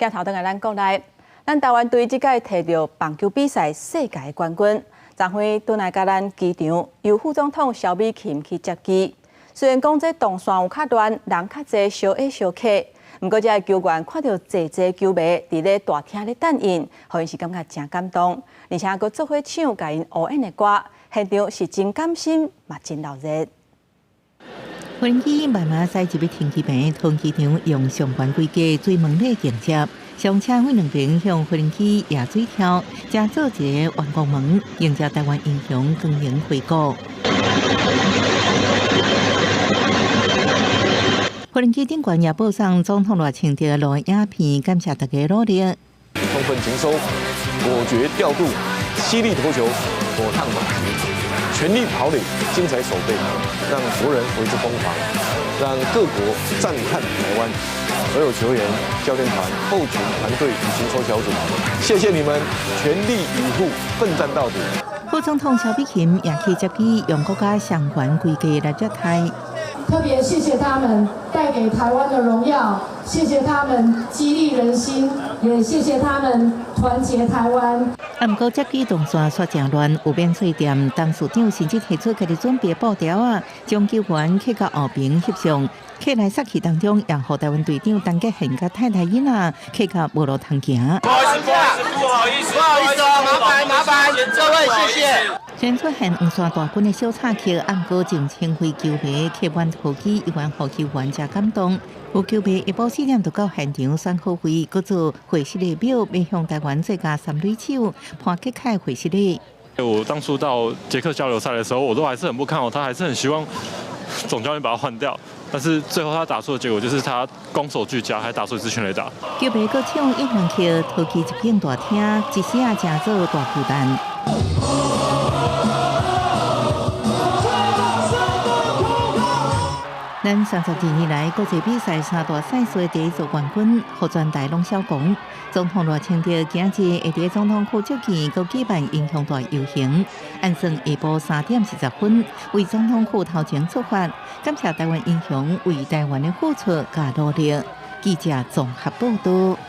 鏡頭轉來咱國內，咱台灣隊這屆提著棒球比賽世界冠軍，昨昏轉來共咱機場，由副總統蕭美琴去接機。雖然講這動線有較亂，人較濟，小下小客，毋過這个球員看著濟濟球迷佇咧大廳咧等𪜶，予𪜶是感覺誠感動，而且閣做伙唱共𪜶呼應的歌，現場是真感心，嘛真鬧熱。無人機慢慢駛入去停機坪，桃園機場用上懸規格水門禮迎接，上車飛兩邊向無人機攑水柱，加做一个願光門，迎接台灣英雄光榮回國。無人機頂懸也播送總統賴清德錄的影片，感謝大家努力。充分勤收，果決調度，犀利投球，火燙打擊，全力跑壘，精彩守備，讓國人為之瘋狂，讓各國讚嘆台灣。所有球員、教練團、後勤團隊與勤收小組，謝謝你們全力以赴，奮戰到底。副總統蕭美琴也去接機，用國家上懸規格來接待。特別謝謝他們帶給台灣的榮耀，謝謝他們激勵人心，也謝謝他們團結台灣。啊，毋過接機動線煞誠亂，有免稅店董事長甚至提出家己準備布條仔，將球員企到後邊翕相，企來殺去當中，也予台灣隊長陳傑憲佮太太囡仔企到無路通行。不好意思，不好意思，不好意思，麻煩麻煩，各位謝謝。雖然出現黃沙大軍的小插曲，毋過上千位球迷客滿桃機，猶原予球員誠感動。有球迷下晡4點就到現場選好位，閣做會師禮表，欲向台灣最佳三壘手潘杰凱會師禮。我當初到捷克交流賽的時候，我都還是很不看好他，還是很希望總教練把他換掉。但是最後他打出的結果就是他攻守俱佳，還打出一支全壘打。球迷閣唱應援曲，桃機一片大廳，一時仔成做大巨蛋。咱32年來國際比賽三大賽事的第一座冠軍，予全台攏痟狂。總統賴清德今日會佇總統府接見，閣舉辦英雄大遊行。按算下晡3點40分，為總統府頭前出發，感謝台灣英雄為台灣的付出佮努力。記者綜合報道。